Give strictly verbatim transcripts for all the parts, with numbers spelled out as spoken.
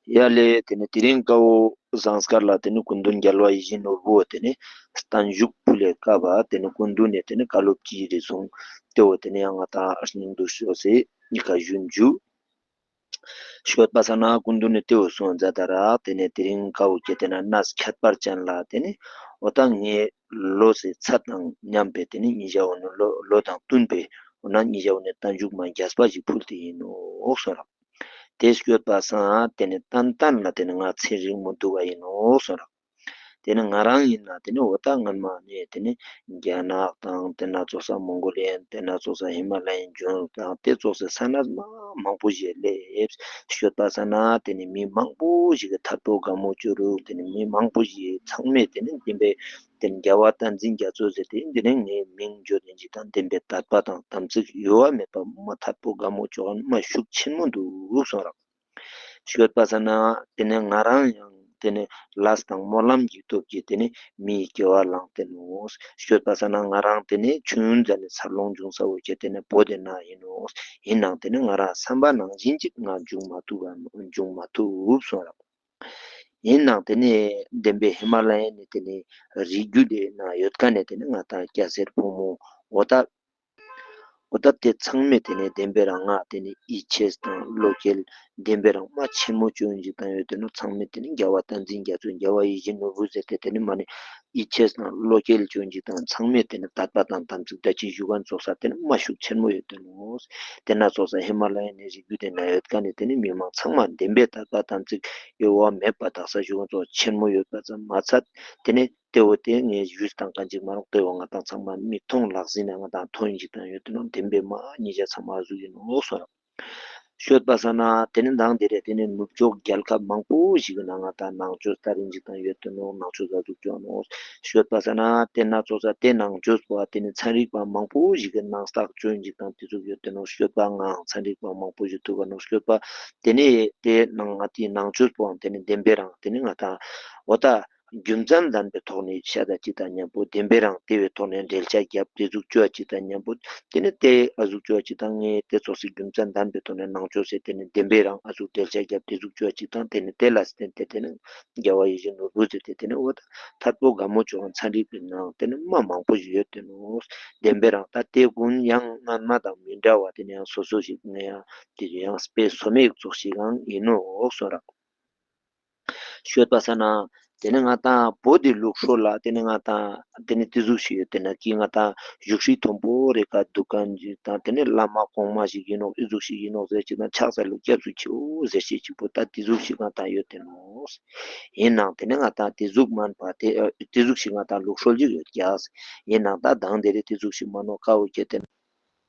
ཡ་ལེ། ཏེ་ནེ་དེ་རིང་ཀ་བོ་ཟངས་དཀར་ལ་ཏེ་ནེ་སྐུ་མདུན་རྒྱལ་བ་ཡིད་བཞིན་ནོར་བུ་ཏེ་ནེ་བརྟན་བཞུགས་ཕུལ་ལེ་ཀ་བོ་ཏེ་ནེ་སྐུ་མདུན་ནེ་ཏེ་ནེ་བཀའ་སློབ་ཅི་རེ་གསུངས་ཏེ་བོ་ཏེ་ནེ་ཡང་ང་ཏང་ཨ་སྙིང་དུ་ཤོར་སེ་ཉི་ཁ་ཞུན་ཇུ། ཤོད་པ་ས་ན་སྐུ་མདུན་ནེ་ཏེ་བོ་གསུངས་མཛད་ད་རག། ཏེ་ནེ་དེ་རིང་ཀ་བོ་ཁྱེད་ཏེ་ན་གནས་ཁྱད་པར་ཅན་ལ་ཏེ་ནེ་འོ་ད་ངའི་ལོ་སི་ཚད་དང་མཉམ་པའི་ཏེ་ནེ་ཉེ་ཞའོ་ནེ་ལོ་ལོ་དང་བསྟུན་པའི་འོ་ན་ཉེ་ཞའོ་ནེ་བརྟན་བཞུགས་མ་རྒྱས་པ་ཞིག་ཕུལ་ཏེ་ཨིན་ནོག་གསུངས་རག། ཏེ་ཤོད་པ་ས་ཏེ་ནེ་ཏན་ཏན་ལ་ཏེ་ནེ་ང་ཚེ་རིང་མོ་འདུག་ག་ཨིན་ནོག་གསུངས་རག། ཏེ་ནེ་ང་རང་ཨིན་ན་ཏེ་ནེ་འོ་ད་སྔན་མ་ནེ་ཏེ་ནེ་རྒྱ་ནག་དང་ཏེ་ན་ཙོགས་ས་མོང་གོ་ལི་ཡན་ཏེ་ན་ཙོགས་ས་ཧི་མ་ལ་ཡན་ལྗོངས་དང་ཏེ་ཙོགས་སི་ས་ན་མ་མང་པོ་ཞིག་ལེབས་ཤོད་པ་ས་ན་ཏེ་ནེ་མི་མང་པོ་ཞིག་གི་ཐད་པོ་དགའ་མོ་ཅོ་རུག། ཏེ་ནེ་མི་མང་པོ་ཞིག་ཚང་མས་ཏེ་ནེ་བདེན་པའི་ཏེ་ནེ་རྒྱལ་བ་བསྟན་འཛིན་རྒྱ་མཚོ་ཟེར་ཏེ་ཏེ་ནེ་ངའི་མིང་བརྗོད་དེ་ཅིག་དང་བདེན་པའི་དད་པ་དང་དམ་ཚིག་གཡོ་བ་མེད་པ་མ་ཐད་པོ་དགའ་མོ་ཅོ་ག་མ་ཤུགས་ཆེན་མོ་འདུག་གསུངས་རག། ཤོད་པ་ས་ན་ཏེ་ནེ་ང་རང་ཡང་ཏེ་ནེ་ལས་དང་སྨོན་ལམ་གྱི་སྟོབས་ཀྱིས་ཏེ་ནེ་མིའི་སྐྱེ་བ་བླངས་ཏེ་ནོག། ཤོད་པ་ས་ན་ང་རང་ཏེ་ནེ་ཆུང་ཙ་ནེ་འཚར་ལོངས་བྱུང་ས་བོ་ཁྱེད་ཏེ་ནེ་བོད་དི་ནང་ཨིན་ནོག། ཨིན་ནའང་ཏེ་ནེ་ང་རང་བསམ་པ་ནང་བཞིན་ཅིག་ང་བྱུང་མ་ཐུབ་བྱུང་མ་ཐུབ་གསུངས་རག། ཨིན་ནའང་ཏེ་ནེ་བདེན་པའི་ཧི་མ་ལ་ཡ་ནེ་ཏེ་ནེ་རི་རྒྱུད་དི་ནང་ཡོད་ཁན་ནི་ཏེ་ནེ་ང་ཏང་སྐྱ་སེར་ཕོ་མོ་འོ་ད་འོ་ད་ཏེ་ཚང་མས་ཏེ་ནེ་བདེན་པའི་རང་ང་ཏེ་ནེ་ཡིད་ཆེས་དང་བློ་འགེལ་བདེན་པའི་རང་མ་ཆེན་མོ་ཅོ་ཨིན་ཅིག་དང་ཡོད་ཏེ་ནོག། ཚང་མས་ཏེ་ནེ་རྒྱལ་བ་བསྟན་འཛིན་རྒྱ་མཚོ་རྒྱལ་བ་ཡིད་བཞིན་ནོར་བུ་ཟེར་ཏེ་ཏེ་ནེ་མ་ནེ་ཡིད་ཆེས་དང་བློ་འགེལ་ཅོ་ཨིན་ཅིག་དང་ཚང་མས་ཏེ་ནེ་དད་པ་དང་དམ་ཚིག་ད་ཅི་ཞུ་ཁན་ཙོགས་ས་ཏེ་ནེ་མ་ཤུགས་ཆེན་མོ་ཡོད་ཏེ་ནོག། ཏེ་ན་ཙོགས་ས་ཧི་མ་ལ་ཡ་ནེ་རི་རྒྱུད་དི་ནང་ཡོད་ཁན་ནི་ཏེ་ནེ་མི་མང་ཚང་མ་བདེན་པའི་དད་པ་དམ་ཚིག་གཡོ་བ་མེད་པ་དག་ས་ཞུ་ཁན་ཙོགས་ཆེན་མོ་ཡོད་པ་ཙམ་མ་ཚད་ཏེ་ནེ་ཏེ་བོ་ཏེ་ངས་ཞུས་དང་གང་ཅིག་མ་ནོག། ཏེ་བོ་ང་ཏང་ཚང་མ་མིག་མཐོང་ལག་ཟིན་ན་ང་ཏང་མཐོང་ཨིན་ཅིག་དང་ཡོད་ཏེ་ནོག། བདེན་པའི་མ་ཉེ་ཞ་ཚང་མ་ཨ་ཟུག་ཨིན་ནོག་གསུངས་རག། ཤོད་པ་ས་ན་ཏེ་ནེ་མདང་དེ་རེ་ཏེ་ནེ་ནུབ་ཕྱོགས་རྒྱལ་ཁབ་མང་པོ་ཞིག་གི་ནང་ང་ཏང་ནང་ཆོས་ལྟར་ཨིན་ཅིག་དང་ཡོད་ཏེ་ནོག། ནང་ཆོས་ཟ་ཟུག་ཅོ་ནོག། ཤོད་པ་ས་ན་ཏེ་ན་ཙོགས་ས་ཏེ་ནང་ཆོས་པོ་ཏེ་ནེ་ཚན་རིག་པ་མང་པོ་ཞིག་གི་ནང་བརྟག་ཅོ་ཨིན་ཅིག་དང་ཏེ་ཟུག་ཡོད་ཏེ་ནོག། ཤོད་པ་ངའང་ཚན་རིག་པ་མང་པོ་ཞིག་ཐུག་ག་ནོག། ཤོད་པ་ཏེ་ནེ་ཏེ་ནང་ང་ཏེ་ནང་ཆོས་པོའང་ཏེ་ནེ་བདེན་པའི་རང་ཏེ་ནེ་ང་ཏང་འོ་ད་རྒྱུ་མཚན་ལྡན་པའི་ཐོག་ནེ་ཤད་ད་ཅིག་དང་ཉམ་པོ་བདེན་པའི་རང་ཏེ་བོའི་ཐོག་ནེ་འགྲེལ་བཤད་རྒྱབ་ཏེ་ཟུག་ཅོ་ཅིག་དང་ཉམ་པོ་ཏེ་ནེ་ཏེ་ཨ་ཟུག་ཅོ་ཅིག་དང་ངས་ཏེ་ཙོགས་སི་རྒྱུ་མཚན་ལྡན་པའི་ཐོག་ནེ་ནང་ཆོས་སི་ཏེ་ནེ་བདེན་པའི་རང་ཨ་ཟུག་འགྲེལ་བཤད་རྒྱབ་ཏེ་ཟུག་ཅོ་ཅིག་དང་ཏེ་ནེ་ཏེ་ལ་བརྟེན་ཏེ་ཏེ་ནེ་རྒྱལ་བ་ཡིད་བཞིན་ནོར་བུ་ཟེར་ཏེ་ཏེ་ནེ་འོ་ད་ཐད་པོ་དགའ་མོ་ཅོ་ཁན་ཚན་རིག་པའི་ནང་ཏེ་ནེ་མ་མང་པོ་ཞིག་ཡོད་ཏེ་ནོག། བདེན་པའི་རང་ད་ཏེ་ཀུན་ཡང་སྔན་མ་དང་མི་འདྲ་བ་ཏེ་ནེ་ཡང་སོ་སོ་ཞིག་ངས་ཡང་ཏེ་ཡང་དཔེ་སོ་མེད་ཙོགས་ཤིག་ཡང་ཨིན་ནོག་གསུངས་རག། ཤོད་པ་ས་ན་ཏེ་ནེ་ང་ཏང་བོད་དི་ལུགས་སྲོལ་ལ་ཏེ་ནེ་ང་ཏང་ཏེ་ནེ་ཏེ་ཟུག་ཞིག་ཡོད་ཏེ་ན་ཀི་ང་ཏང་བཞུགས་ཁྲི་མཐོན་པོ་རེ་ཀ་འདུག་ཁན་ཅིག་དང་ཏེ་ནེ་བླ་མ་གོང་མ་ཞིག་ཨིན་ནོག་ཨི་ཟུག་ཞིག་ཨིན་ནོག་ཟེར་ཅིག་དང་ཕྱག་འཚལ་ལོ་སྐྱབས་སུ་མཆིའོ་ཟེར་ཅིག་ཅིག་པོ་ད་ཏེ་ཟུག་ཞིག་ང་ཏང་ཡོད་ཏེ་ནོག། ཨིན་ནའང་ཏེ་ནེ་ང་ཏང་ཏེ་ཟུག་མན་པ་ཏེ་ཨ་ཏེ་ཟུག་ཞིག་ང་ཏང་ལུགས་སྲོལ་ཞིག་ཡོད་ཀྱག། ཨིན་ནའང་ད་མདང་དེ་རེ་ཏེ་ཟུག་ཞིག་མན་ནོག་ཀ་བོ་ཁྱེད་ཏེ་ནེ་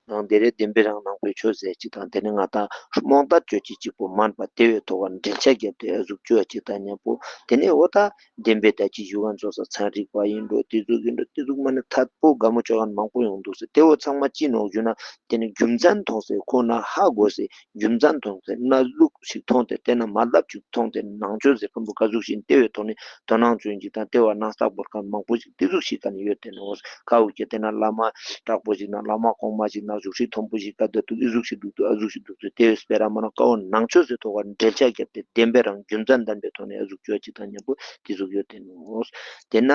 མདང་དེ་རེ་བདེན་པའི་རང་ནང་པའི་ཆོས་ཟེར་ཅིག་དང་ཏེ་ནེ་ང་ཏང་རྨོངས་དད་ཅོ་ཅིག་ཅིག་པོ་མན་པ་ཏེ་བོའི་ཐོག་ནེ་འགྲེལ་བཤད་རྒྱབ་ཏེ་ཨ་ཟུག་ཅོ་ཅིག་དང་ཉམ་པོ་ཏེ་ནེ་འོ་ད་བདེན་པའི་ད་ཅི་ཞུ་ཁན་ཙོགས་ས་ཚན་རིག་པ་ཨིན་འགྲོ་ཏེ་ཟུག་ཨིན་འགྲོ་ཏེ་ཟུག་མ་ནེ་ཐད་པོ་དགའ་མོ་ཅོ་ཁན་མང་པོ་ཡོང་འདུག་ཟེར། ཏེ་བོ་ཚང་མ་ཅི་ནོག་ཞུ་ན་ཏེ་ནེ་རྒྱུ་མཚན་མཐོང་སེ་ཁོ་ན་ཧ་གོ་སེ་རྒྱུ་མཚན་མཐོང་སེ་གནས་ལུགས་ཤིག་མཐོང་སྟེ་ཏེ་ནེ་མ་ལབ་ཅིག་མཐོང་སྟེ་ནང་ཆོས་ཟེར་ཁན་པོ་ཀ་ཟུག་ཞིག་ཏེ་བོའི་ཐོག་ནེ་དོ་སྣང་ཅོ་ཨིན་ཅིག་དང་ཏེ་བོ་ནང་བརྟག་བོར་ཁན་མང་པོ་ཞིག་ཏེ་ཟུག་ཞིག་ཀ་ནེ་ཡོད་ཏེ་ནོག། ཀ་བོ་ཁྱེད་ཏེ་ན་བླ་མ་དྲག་པོ་ཞིག་ན་བླ་མ་གོང་མ་ཞིག་ན་བཞུགས་ཁྲི་མཐོན་པོ་ཞིག་ཀ་འདུག་ཏེ་ཟུག་ཞིག་འདུག་ཏེ་ཨ་ཟུག་ཞིག་འདུག་ཏེ་ཏེ་བོའི་སྤེ་ར་མ་ནེ་ཀ་བོ་ནང་ཆོས་ཟེར་ཐོག་ནེ་འགྲེལ་བཤད་རྒྱབ་སྟེ་བདེན་པའི་རང་རྒྱུ་མཚན་ལྡན་པའི་ཐོག་ནེ་ཨ་ཟུག་ཅོ་ཅིག་དང་ཉམ་པོ་ཏེ་ཟུག་ཡོད་ཏེ་ནོག། ཏེ་ན་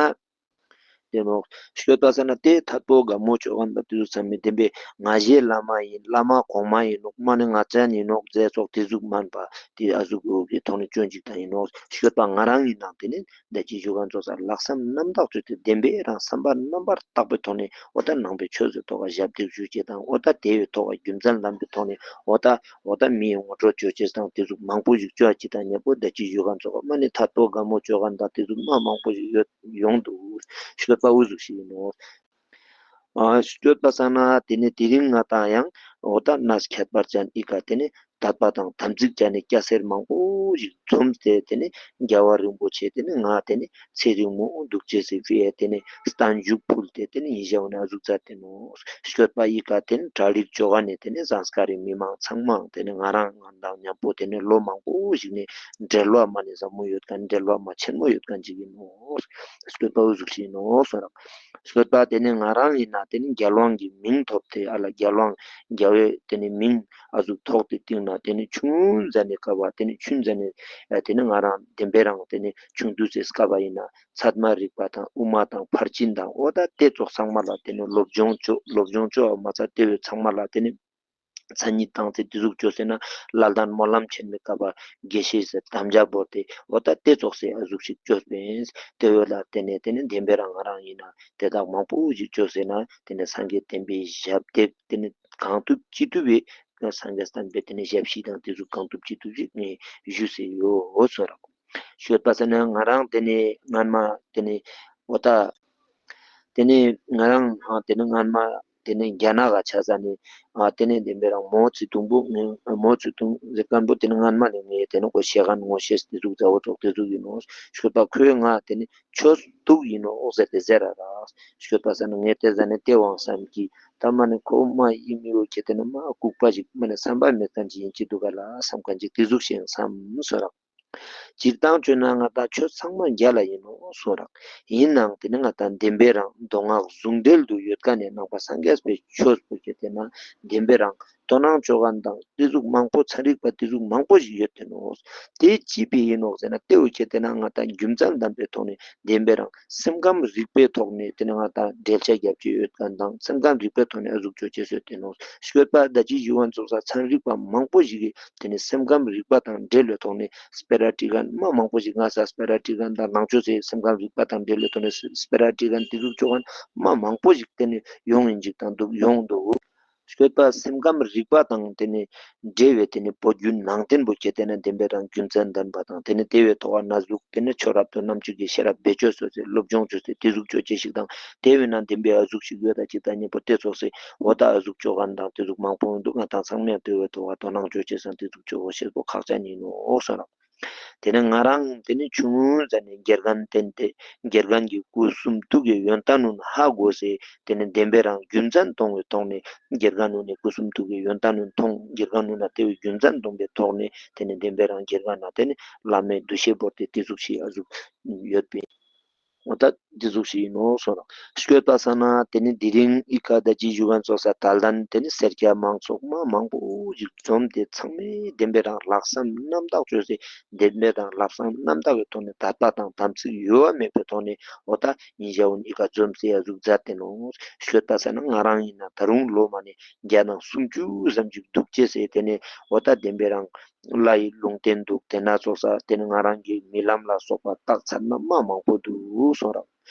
ཏེ་ནོག་ཤོད་པ་ས་ན་ཏེ་ཐད་པོ་དགའ་མོ་ཅོ་ཁན་ད་ཏེ་ཟུག་ཚང་མས་བདེན་པའི་ང་ཞའི་བླ་མ་ཨིན་བླ་མ་གོང་མ་ཨིན་ནོག་མ་ནེ་ང་ཅན་ཨིན་ནོག་ཟེར་ཙོགས་ཏེ་ཟུག་མན་པ་ཏེ་ཨ་ཟུག་གི་ཐོག་ནེ་ཅོ་ཅིག་དང་ཨིན་ནོག། ཤོད་པ་ང་རང་ཨིན་ནའང་ཏེ་ནེ་ད་ཅི་ཞུ་ཁན་ཙོགས་ས་ལྷག་བསམ་རྣམ་དག་ཅོས་ཏེ་བདེན་པའི་རང་བསམ་པ་རྣམ་པར་དག་པའི་ཐོག་ནེ་འོ་ད་ནང་པའི་ཆོས་ཟེར་ཐོག་ཞབས་འདེགས་ཞུ་ཅེས་དང་འོ་ད་ཏེ་བོའི་ཐོག་རྒྱུ་མཚན་ལྡན་པའི་ཐོག་ནེ་འོ་ད་འོ་ད་མིའི་ངོ་སྤྲོད་ཅོ་ཅེས་དང་ཏེ་ཟུག་མང་པོ་ཞིག་ཅོ་ཅིག་དང་ཉམ་པོ་ད་ཅི་ཞུ་ཁན་ཙོགས་མ་ནེ་ཐད་པོ་དགའ་མོ་ཅོ་ཁན་དང་ཏེ་ཟུག་མ་མང་པོ་ཞིག་ཡོད་ཡོང་འདུག། ཤོད་པ་འུ་ཟུག་ཞིག་ཨིན་ནོག། ཨ་ཤོད་པ་ས་ན་ཏེ་ནེ་དེ་རིང་ང་ཏང་ཡང་འོ་ད་གནས་ཁྱད་པར་ཅན་ཨི་ཀ་ཏེ་ནེ་དད་པ་དང་དམ་ཚིག་ཅན་ནི་སྐྱ་སེར་མང་པོ་ཞིག་འཛོམས་ཏེ་ཏེ་ནེ་རྒྱལ་བ་རིན་པོ་ཆེ་ཏེ་ནེ་ང་ཏེ་ནེ་ཚེ་རིང་མོ་འདུག་ཅེས་སི་ཕི་ཡ་ཏེ་ནེ་བརྟན་བཞུགས་ཕུལ་ཏེ་ཏེ་ནེ་ཨི་ཞའོ་ནེ་ཨ་ཟུག་ཙ་ཏེ་ནོག། ཤོད་པ་ཨི་ཀ་ཏེ་ནེ་གྲ་སྒྲིག་ཅོ་ཁན་ནི་ཏེ་ནེ་ཟངས་དཀར་རི་མི་མང་ཚང་མའང་ཏེ་ནེ་ང་རང་ང་དང་ཉམ་པོ་ཏེ་ནེ་ལོ་མང་པོ་ཞིག་ནེ་འབྲེལ་བ་མ་ནེ་ཟབ་མོ་ཡོད་ཁན་འབྲེལ་བ་མ་ཆེན་མོ་ཡོད་ཁན་ཅིག་ཨིན་ནོག། ཤོད་པ་འུ་ཟུག་ཞིག་ཨིན་ནོག་གསུངས་རག། ཤོད་པ་ཏེ་ནེ་ང་རང་ཨིན་ན་ཏེ་ནེ་རྒྱལ་དབང་གི་མིང་ཐོབ་སྟེ་ཨ་ལ་རྒྱལ་དབང་རྒྱལ་བའི་ཏེ་ནེ་མིང་ཨ་ཟུག་ཐོག་ཏེ་སྟིང་ནེ་ཏེ་ནེ་ཆུང་ཟ་ནེ་ཀ་བ་ཏེ་ནེ་ཆུང་ཟ་ནེ་ཏེ་ནེ་ང་རང་དེན་པའི་རང་ཏེ་ནེ་ཆུང་དུས་སི་ཀ་བ་ཨིན་ན་ཚད་མ་རིག་པ་དང་དབུ་མ་དང་ཕར་ཕྱིན་དང་འོ་ད་ཏེ་ཙོགས་ཚང་མ་ལ་ཏེ་ནེ་སློབ་སྦྱོང་ཅོ་སློབ་སྦྱོང་ཅོ་བ་མ་ཚད་ཏེ་བོའི་ཚང་མ་ལ་ཏེ་ནེ་མཚན་ཉིད་དང་ཏེ་ཏེ་ཟུག་ཅོས་ཟེར་ན་ལ་དྭགས་སྨོན་ལམ་ཆེན་མོའི་ཀ་བ་དགེ་བཤེས་སི་དམ་བཅའ་བོར་ཏེ་འོ་ད་ཏེ་ཙོགས་སེ་ཨ་ཟུག་ཞིག་ཅོས་པིན། ཏེ་བོ་ལ་ཏེ་ནེ་ཏེ་ནེ་དེན་པའི་རང་ང་རང་ཨིན་ན་ཏེ་དག་མང་པོ་ཞིག་ཅོས་ཟེར་ན་ཏེ་ནེ་སངས་རྒྱས་བསྟན་པའི་ཞབས་འདེགས་ཏེ་ནེ་གང་ཐུབ་ཅི་ཐུབ་པའི་སངས་རྒྱས་བསྟན་པའི་ཏེ་ནེ་ཞབས་ཕྱི་དང་ཏེ་ཟུག་གང་ཐུབ་ཅི་ཐུབ་ཞིག་ངས་ཞུས་སེ་ཡོད་ཟེར་རག། ཤོད་པ་ཟེར་ན་ང་རང་ཏེ་ནེ་སྔན་མ་ཏེ་ནེ་འོ་ད་ཏེ་ནེ་ང་རང་ཨ་ཏེ་ནེ་སྔན་མ་ཏེ་ནེ་རྒྱ་ནག་ག་ཆ་ས་ནེ་ཨ་ཏེ་ནེ་དེན་པའི་རང་མའོ་ཙེ་ཏུང་པོ་ངས་མའོ་ཙེ་ཏུང་ཟེར་ཁན་པོ་ཏེ་ནེ་སྔན་མ་ནེ་ངས་ཏེ་ནེ་ཁོ་ཤེས་ཁན་ངོ་ཤེས་ཏེ་ཟུག་མཛའ་བོ་ཙོགས་ཏེ་ཟུག་ཨིན་ནོག། ཤོད་པ་ཁོས་ང་ཏེ་ནེ་ཆོས་དུག་ཨིན་ནོག་ཟེར་ཏེ་ཟེར་ར་རག། ཤོད་པ་ཟེར་ན་ངས་ཏེ་ཟ་ནེ་ཏེ་བོའང་སམ་ཀི་ད་མ་ནེ་ཁོ་མ་ཨིན་མི་བོ་ཁྱེད་ཏེ་ནེ་མ་ལྐུགས་པ་ཞིག་མ་ནེ་སམ་པ་མེད་ཁན་ཅིག་ཨིན་ཅི་དུག་ག་ལ་སམ་ཁན་ཅིག་ཏེ་ཟུག་ཤིག་སམ་སོང་རག། སྤྱིར་བཏང་ཅོས་ན་ང་ཏང་ཆོས་ཚང་མ་རྒྱལ་ལ་ཨིན་ནོག་སོང་རག། ཨིན་ནའང་ཏེ་ནེ་ང་ཏང་དེན་པའི་རང་མདོ་སྔགས་ཟུང་འབྲེལ་དུ་ཡོད་ཁན་ནི་ནང་པ་སངས་རྒྱས་པའི་ཆོས་པོ་ཁྱེད་ཏེ་ནེ་དེན་པའི་རང་དོ་སྣང་ཅོ་ཁན་དང་ཏེ་ཟུག་མང་པོ་ཚན་རིག་པ་ཏེ་ཟུག་མང་པོ་ཞིག་ཡོད་ཏེ་ནོག། ཏེ་ཅི་ཕི་ཨིན་ནོག་ཟེར་ན་ཏེ་བོ་ཁྱེད་ཏེ་ནེ་ང་ཏང་རྒྱུ་མཚན་ལྡན་པའི་ཐོག་ནེ་དེན་པའི་རང་སེམས་ཁམས་རིག་པའི་ཐོག་ནེ་ཏེ་ནེ་ང་ཏང་འགྲེལ་བཤད་རྒྱབ་ཅེས་ཡོད་ཁན་དང་སེམས་ཁམས་རིག་པའི་ཐོག་ནེ་ཨ་ཟུག་ཅོ་ཅེས་ཡོད་ཏེ་ནོག། ཤོད་པ་ད་ཅི་ཞུ་ཁན་ཙོགས་ས་ཚན་རིག་པ་མང་པོ་ཞིག་གི་ཏེ་ནེ་སེམས་ཁམས་རིག་པ་དང་འབྲེལ་བའི་ཐོག་ནེ་སྤེ་ར་བྲི་ཁན་མ་མང་པོ་ཞིག་ང་ས་སྤེ་ར་བྲི་ཁན་དང་ནང་ཆོས་སི་སེམས་ཁམས་རིག་པ་དང་འབྲེལ་བའི་ཐོག་ནེ་སྤེ་ར་བྲི་ཁན་ཏེ་ཟུག་ཅོ་ཁན་མ་མང་པོ་ཞིག་ཏེ་ནེ་ཡོང་ཨིན་ཅིག་དང་དུག་ཡོང་དུག། ཤོད་པ་སེམས་ཁམས་རིག་པ་དང་ཏེ་ནེ་འབྲེལ་བའི་ཏེ་ནེ་བོད་བརྒྱུད་ནང་བསྟན་པོ་ཁྱེད་ཏེ་ནེ་དེན་པའི་རང་རྒྱུ་མཚན་ལྡན་པ་དང་ཏེ་ནེ་ཏེ་བོའི་ཐོག་ན་ཟུག་ཏེ་ནེ་ཆོས་རབ་ཏུ་རྣམ་དཔྱོད་ཀྱི་ཤེས་རབ་བེད་སྤྱོད་སོ་སོའི་སློབ་སྦྱོང་ཅོས་ཏེ་ཏེ་ཟུག་ཅོ་ཅེས་ཤིག་དང་ཏེ་བོའི་ནང་དེན་པའི་ཨ་ཟུག་ཞིག་ཡོད་ད་ཅིག་ད་ཉེ་པོ་ཏེ་ཙོགས་སེ་འོ་ད་ཨ་ཟུག་ཅོ་ཁན་དང་ཏེ་ཟུག་མང་པོ་ཡོང་དུག། ང་ཏང་ཚང་མས་ཏེ་བོའི་ཐོག་དོ་སྣང་ཅོ་ཅེས་སང་ཏེ་ཟུག་ཅོ་གོ་ཤེས་པོ་ཁག་ཅན་ཨིན་ནོག་སོང་རག། ཏེ་ནེ་ང་རང་ཏེ་ནེ་ཆུང་ཟ་ནེ་དགེ་རྒན་ཏེ་ནེ་དགེ་རྒན་གྱི་སྐུ་གསུང་ཐུགས་ཀྱི་ཡོན་ཏན་ནུན་ཧ་གོ་སེ་ཏེ་ནེ་དེན་པའི་རང་རྒྱུ་མཚན་མཐོང་བའི་ཐོག་ནེ་དགེ་རྒན་ནུན་ནི་སྐུ་གསུང་ཐུགས་ཀྱི་ཡོན་ཏན་ནུན་མཐོང་དགེ་རྒན་ནུན་ན་ཏེ་བོའི་རྒྱུ་མཚན་མཐོང་བའི་ཐོག་ནེ་ཏེ་ནེ་དེན་པའི་རང་དགེ་རྒན་ན་ཏེ་ནེ་བླ་མའི་འདུ་ཤེས་བོར་ཏེ་ཏེ་ཟུག་ཤིག་ཨ་ཟུག་ཡོད་པིན། འོ་ད་ཏེ་ཟུག་ཤིག་ཨིན་ནོག་སོང་རག། ཤོད་པ་སང་ན་ཏེ་ནེ་དེ་རིང་ཨི་ཀ་ད་ཅི་ཞུ་ཁན་ཙོགས་ས་དལ་དན་ཏེ་ནེ་སེར་སྐྱ་མང་ཚོགས་མ་མང་པོ་ཞིག་འཛོམས་ཏེ་ཚང་མས་དེན་པའི་རང་ལྷག་བསམ་རྣམ་དག་ཅོས་སེ་དེན་པའི་རང་ལྷག་བསམ་རྣམ་དག་གི་ཐོག་ནེ་དད་པ་དང་དམ་ཚིག་གཡོ་བ་མེད་པའི་ཐོག་ནེ་འོ་ད་ཉིན་ཞག་འོ་ཨི་ཀ་འཛོམས་སེ་ཨ་ཟུག་མཛད་དེ་ནོག། ཤོད་པ་སང་ན་ང་རང་ཨིན་ན་ད་རུང་ལོ་མ་ནེ་བརྒྱ་དང་སུམ་ཅུ་ཙམ་ཅིག་དུག་ཅེས་སེ་ཏེ་ནེ་འོ་ད་དེན་པའི་རང་ལྷའི་ལུང་བསྟན་དུག། ཏེ་ན་ཙོགས་ས་ཏེ་ནེ་ང་རང་གི་རྨི་ལམ་ལ་སོགས་པ་རྟགས་མཚན་མ་མ་མང་པོ་དུག་སོང་རག།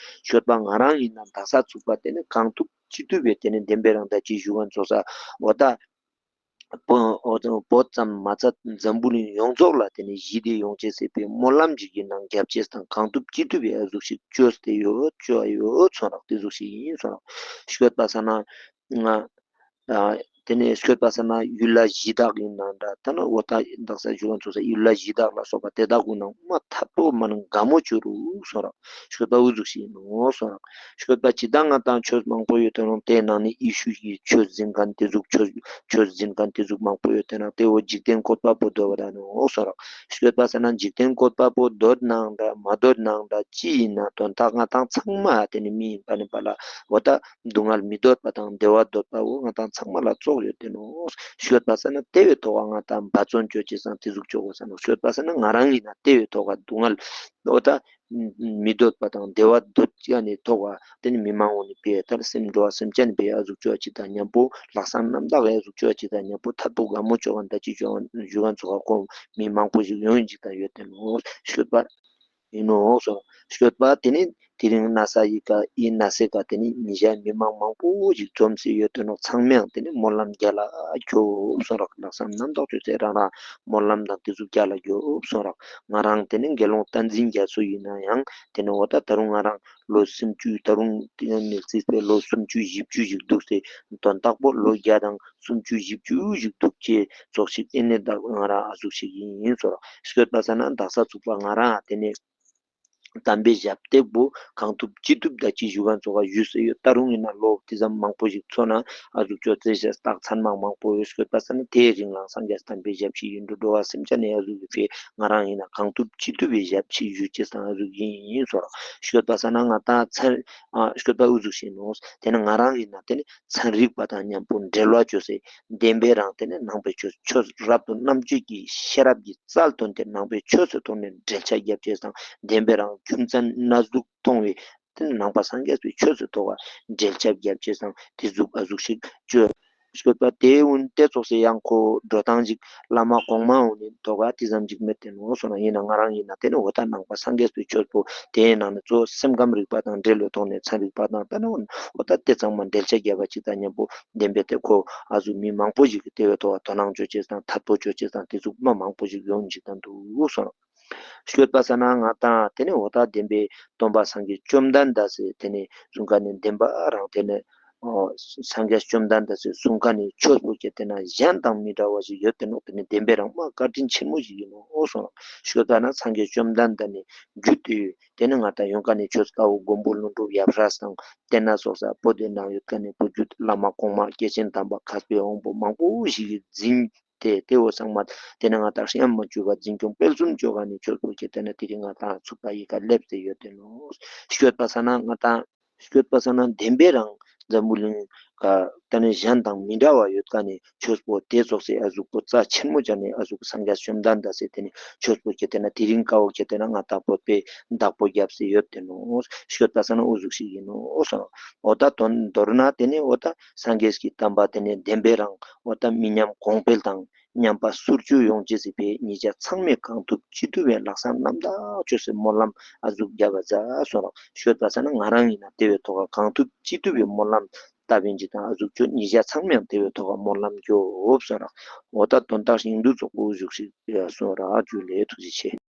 ཤོད་པ་ང་རང་ཨིན་ན་དག་ས་ཚུག་པ་ཏེ་ནེ་གང་ཐུབ་ཅི་ཐུབ་པའི་ཏེ་ནེ་དེན་པའི་རང་ད་ཅི་ཞུ་ཁན་ཙོགས་ས་འོ་ད་བོད་ཙམ་མ་ཚད་འཛམ་བུ་གླིང་ཡོངས་རྫོགས་ལ་ཏེ་ནེ་ཞི་བདེ་ཡོང་ཅེས་སེ་ཕི་སྨོན་ལམ་ཞིག་གི་ནང་རྒྱབ་ཅེས་དང་གང་ཐུབ་ཅི་ཐུབ་པའི་ཨ་ཟུག་ཤིག་ཅོས་ཏེ་ཡོད་ཅོ་ཡོད་སོང་རག། ཏེ་ཟུག་ཤིག་ཨིན་སོང་རག། ཤོད་པ་སང་ན་ང་ཨ་ཏེ་ནེ་ཤོད་པ་སང་ན་ཡུལ་ལྷ་གཞི་བདག་ཨིན་ན་འདྲ་ད་ན་འོ་ད་དག་ས་ཞུ་ཁན་ཙོགས་ས་ཡུལ་ལྷ་གཞི་བདག་ལ་སོགས་པ་ཏེ་དག་གུན་ནང་མ་ཐད་པོ་མ་ནེ་དགའ་མོ་ཅོ་རུག་སོང་རག། ཤོད་པ་ཨུ་ཟུག་ཤིག་ཨིན་ནོག་སོང་རག། ཤོད་པ་ཅི་ད་ང་ཏང་ཆོས་མང་པོ་ཡོད་ཏེ་ནོག། ཏེའི་ནང་ནེ་ཡེ་ཤུ་གི་ཆོས་ཟིན་ཁན་ཏེ་ཟུག་ཆོས་ཆོས་ཟིན་ཁན་ཏེ་ཟུག་མང་པོ་ཡོད་ཏེ་ནོག། ཏེ་བོ་འཇིག་རྟེན་བཀོད་པ་པོ་འདོད་པ་ད་ནོག་སོང་རག། ཤོད་པ་སང་ན་འཇིག་རྟེན་བཀོད་པ་པོ་འདོད་ནའང་འདྲ་མ་འདོད་ནའང་འདྲ་ཅི་ཨིན་ན་དོན་དག་ང་ཏང་ཚང་མ་ཏེ་ནེ་མི་ཨིན་པ་ནེ་པ་ལ་འོ་ད་སྡུག་བསྔལ་མི་འདོད་པ་དང་བདེ་བ་འདོད་པ་བོ་ང་ཏང་ཚང་མ་ལ་ཙོགས་ཡོད་ཏེ་ནོག། ཤོད་པ་སང་ན་ཏེ་བོའི་ཐོག་ང་ཏང་འབད་བརྩོན་ཅོ་ཅེས་སང་ཏེ་ཟུག་ཅོ་གོས་ས་ནོག། ཤོད་པ་སང་ན་ང་རང་ཨིན་ན་ཏེ་བོའི་ཐོག་སྡུག་བསྔལ་འོ་ད་མི་འདོད་པ་དང་བདེ་བ་འདོད་ཅེས་ནི་ཐོག་ཏེ་ནེ་མི་མང་བོ་ནི་ཕི་ད་སེམས་འགྲོ་བ་སེམས་ཅན་ཕི་ཨ་ཟུག་ཅོ་ཅིག་དང་ཉམ་པོ་ལྷག་བསམ་རྣམ་དག་ཨ་ཟུག་ཅོ་ཅིག་དང་ཉམ་པོ་ཐད་པོ་དགའ་མོ་ཅོ་ཁན་ད་ཅི་ཅོ་ཞུ་ཁན་ཙོགས་ཁོ་མི་མང་པོ་ཞིག་ཡོང་ཅིག་དང་ཡོད་ཏེ་ནོག། ཤོད་པ་ཨིན་ནོག་སོང་། ཤོད་པ་ཏེ་ནེ་དེ་རིང་ན་ས་ཨི་ཀ་ཨི་ན་སའི་ཀ་ཏེ་ནེ་ཉིན་ཞག་མི་མང་མང་པོ་ཞིག་འཛོམས་སེ་ཡོད་ཏེ་ནོག། ཚང་མའང་ཏེ་ནེ་སྨོན་ལམ་རྒྱལ་ལ་རྒྱོབ་སོང་རག། ལྷག་བསམ་རྣམ་དག་ཅོས་སེ་རང་རང་སྨོན་ལམ་དང་ཏེ་ཟུག་རྒྱལ་ལ་རྒྱོབ་སོང་རག། ང་རང་ཏེ་ནེ་དགེ་སློང་བསྟན་འཛིན་རྒྱ་མཚོ་ཨིན་ན་ཡང་ཏེ་ནེ་འོ་ད་ད་རུང་ང་རང་ལོ་སུམ་ཅུ་ད་རུང་ཏེ་ནེ་མི་རྩིས་པའི་ལོ་སུམ་ཅུ་བཞི་བཅུ་ཞིག་དུག་སེ་དོན་དག་པོ་ལོ་བརྒྱ་དང་སུམ་ཅུ་བཞི་བཅུ་ཞིག་དུག་ཅེས་ཙོགས་ཤིག་ཨེ་ནེ་ད་ང་རང་ཨ་ཟུག་ཤིག་ཨིན་སོང་རག། ཤོད་པ་སང་ན་དག་ས་ཚུག་པ་ང་རང་ཏེ་ནེ་ དམ་པའི་ཞབས་སྟེགས་པོ་གང་ཐུབ་ཅི་ཐུབ་ད་ཅི་ཞུ་མཁན་ཙོགས་ཞུས་སེ་ཡོད། ད་རུང་ཡིན་ན་ལོ་དེ་ཙམ་མང་པོ་ཞིག་ཚོ་ན་ཨ་ཟུག་ཅོ་ཙེ་ཞེས་རྟགས་མཚན་མང་མང་པོ་ཡོད་ཤོད་པ་ས་ན་དེའི་རིང་ལ་སངས་རྒྱས་དམ་པའི་ཞབས་ཕྱི་ཡིན་འགྲོ་འགྲོ་བ་སེམས་ཅན་ནི་ཨ་ཟུག་གི་ཕི་ང་རང་ཡིན་ན་གང་ཐུབ་ཅི་ཐུབ་པའི་ཞབས་ཕྱི་ཞུ་ཅེས་དང་ཨ་ཟུག་ཡིན་ཡིན་སོ་ར་ཤོད་པ་ས་ན་ང་ད་ཚར་ཨ་ཤོད་པ་ཨུ་ཟུག་ཤེས་ནོ། དེ་ནི་ང་རང་ཡིན་ན་དེ་ནི་ཚན་རིག་པ་དང་མཉམ་པོ་འབྲེལ་བ་བཅོས་སེ་བདེན་པའི་རང་དེ་ནི་ནང་པའི་ཆོས་ཆོས་རབ་ཏུ་རྣམ་དཔྱོད་ཀྱི་ཤེས་རབ་ཀྱི་རྩལ་བཏོན་ཏེ་ནང་པའི་ཆོས་སུ་ཐོག་ནས་འགྲེལ་བཤད་རྒྱབ་ཅེས་དང་བདེན་པའི་རང་རྒྱུ་མཚན་སྣ་ཟུག་མཐོང་བའི་དེ་ནི་ནང་པ་སངས་རྒྱས་པའི་ཆོས་སུ་ཐོག་ག་འགྲེལ་བཤད་རྒྱབ་ཅེས་དང་དེ་ཟུག་ཨ་ཟུག་ཞིག་བཅོས་ཤོད་པ་དེ་འུན་དེ་ཙོགས་སེ་ཡང་ཁོ་འགྲོ་སྟངས་ཅིག་བླ་མ་གོང་མ་འུན་ནི་ཐོག་ག་དེ་ཙམ་ཅིག་མེད་དེ་ནོ་སོང་ན་ཡིན་ན་ང་རང་ཡིན་ན་དེ་ནི་འོ་ད་ནང་པ་སངས་རྒྱས་པའི་ཆོས་པོ་དེའི་ནང་ནས་གཙོ་སེམས་ཁམས་རིག་པ་དང་འབྲེལ་བའི་ཐོག་ནས་ཚན་རིག་པ་དང་ད་ནི་འོ་ད་དེ་ཚང་མ་འགྲེལ་བཤད་རྒྱབ་པ་ཅིག་དང་མཉམ་པོ་བདེན་པའི་དེ་ཁོ་ཨ་ཟུག་མི་མང་པོ་ཞིག་གིས་དེ་བའི་ཐོག་དོ་སྣང་ཅོ་ཅེས་དང་དད་པོ་ཅོ་ཅེས་དང་དེ་ཟུག་མ་མང་པོ་ཞིག་ཡོང་ཅིག་དང་འདུག་སོང་ཤོད་པ་ས་ན་ང་དང་དེ་ནི་འོ་ད་བདེན་པའི་སྟོན་པ་སངས་རྒྱས་བཅོམ་ལྡན་འདས་སི་དེ་ནི་གསུང་མཁན་ནི་བདེན་པ་རང་དེ་ནི་ཨོ་སངས་རྒྱས་བཅོམ་ལྡན་འདས་སི་གསུང་མཁན་ནི་ཆོས་པོ་ཁྱེད་དེ་ན་གཞན་དང་མི་འདྲ་བ་ཞིག་ཡོད་དེ་ནོ་དེ་ནི་བདེན་པའི་རང་མ་བཀའ་དྲིན་ཆེན་མོ་ཞིག་ཡིན་ནོ་སོང་ཤོད་པ་ན་སངས་རྒྱས་བཅོམ་ལྡན་འདས་ནི་རྒྱུད་དུ་ཡོད། དེ་ནི་ང་དང་ཡོང་མཁན་ནི་ཆོས་དཀའ་བོ་མགོན་པོ་ཀླུ་སྒྲུབ་ཡབ་སྲས་དང་དེ་ན་སོགས་ས་བོད་དེ་ནང་ཡོད་མཁན་ནི་བོད་བརྒྱུད་བླ་མ་གོང་མ་སྐྱེས་ཆེན་དམ་པ་མཁས་པའི་དབང་པོ་མང་པོ་ཞིག་གིས་འཛིན་ཏེ་དེ་འོ་ཚང་མ་དེ་ནི་ང་དང་ཡང་མ་བཅུ་པ་འཛིན་སྐྱོང་སྤེལ་གསུམ་བཅོ་མཁན་ནི་ཆོས་པོ་ཁྱེད་དེ་ན་དེ་རིང་ང་དང་ཚུགས་པ་ཡི་ག་སླེབས་ཏེ་ཡོད་དེ་ནོ་ཤོད་པ་ས་ན་ང་དང་ཤོད་པ་ས་ན་བདེན་པའི་རང་འཛམ་བུ་གླིང་ག་ད་ནི་གཞན་དང་མི་འདྲ་བ་ཡོད་མཁན་ནི་ཆོས་པོ་དེ་ཙོགས་སེ་ཨ་ཟུག་པོ་རྩ་ཆེན་མོ་ཅན་ནི་ཨ་ཟུག་སངས་རྒྱས་བཅོམ་ལྡན་འདས་སི་དེ་ནི་ཆོས་པོ་ཁྱེད་དེ་ན་དེ་རིང་དཀའ་བོ་ཁྱེད་དེ་ན་ང་དང་བོད་པའི་བདག་པོ་རྒྱབ་སེ་ཡོད་དེ་ནོ་ཤོད་པ་ས་ན་ཨུ་ཟུག་ཞིག་ཡིན་ནོ་སོང་འོ་ད་དོན་མདོར་ན་དེ་ནི་འོ་ད་སངས་རྒྱས་ཀྱི་བསྟན་པ་དེ་ནི་བདེན་པའི་རང་འོ་ད་མི་ཉམས་གོང་འཕེལ་དང་ཉམས་པ་སོར་ཆུད་ཡོང་ཅེས་སི་ཕི་ཉེ་ཆ་ཚང་མས་གང་ཐུབ་ཅི་ཐུབ་པའི་ལྷག་བསམ་རྣམ་དག་བཅོས་སེ་སྨོན་ལམ་ཨ་ཟུག་རྒྱབ་པ་ཛ་སོང་རོགས་ཤོད་པ་ས་ན་ང་རང་ཡིན་ན་དེ་བའི་ཐོག་ག་གང་ཐུབ་ཅི་ཐུབ་པའི་སྨོན་ལམ་ད་བན་ཅིག་དང་ཨ་ཟུག་ཆོས་ཉེ་ཆ་ཚང་མས་དེ་བའི་ཐོག་ག་སྨོན་ལམ་རྒྱོབ་སོང་རོགས་འོ་ད་དོན་དག་ཡིན་དུ་ཙོགས་པོ་ཟུག་ཞིག་སོང་རོགས་ཇུ་ལེ་ཐུགས་རྗེ་ཆེ།